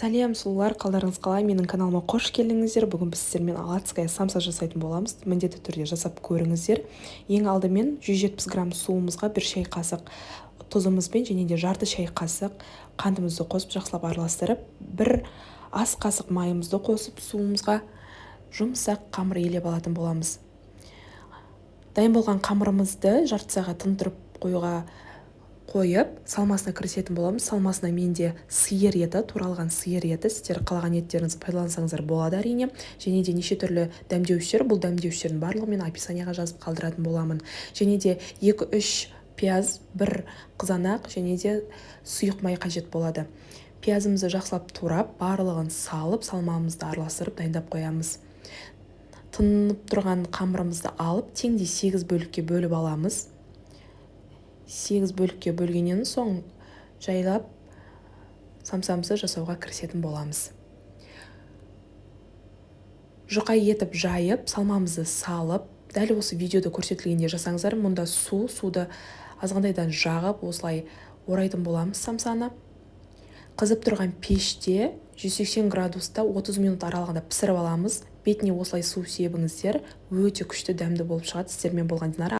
Сәлем, сұлулар! Қалдарыңыз қалай? Менің каналыма қош келдіңіздер! Бүгін біз сіздермен адская самса жасайтын боламыз. Міндетті түрде жасап көріңіздер. Ең алдымен 170 грамм суымызға 1 шай қасық тұзымызбен және де жарты шай қасық қантымызды қосып, жақсылап араластырып, 1 ас қасық майымызды қосып, суымызға жұмсақ қамыр илеп алатын боламыз. Дайын болған қамырымызды жарты сағат тындырып қоюға қойып, салмасына кірісетін боламыз. Салмасына менде сиыр еті, туралған сиыр еті. Сіздер қалаған еттеріңізді пайдалансаңыздар болады, әрине. Және де неше түрлі дәмдеуіштер. Бұл дәмдеуіштердің барлығын мен описанияға жазып қалдыратын боламын. Және де 2-3 пияз, 1 қызанақ және де сұйық май қажет болады. Пиязымызды жақсылап турап, барлығын салып, салмамызды араластырып, дайындап қоямыз. Тынып тұрған қамырымызды алып, теңдей 8 бөлікке бөліп аламыз. 8 бөлікке бөлгеннен соң жайлап самсамызды жасауға кірісетін боламыз. Жұқа етіп жайып, салмамызды салып, дәл осы видеода көрсетілгендей жасаңыздар. Мұнда суды азғантайдан жағып, осылай орайтын боламыз самсаны. Қызып тұрған пеште 180 градуста 30 минут аралығында пісіріп аламыз. Бетіне осылай су себіңіздер, өте күшті, дәмді болып шығады. Сіздермен болған Динара.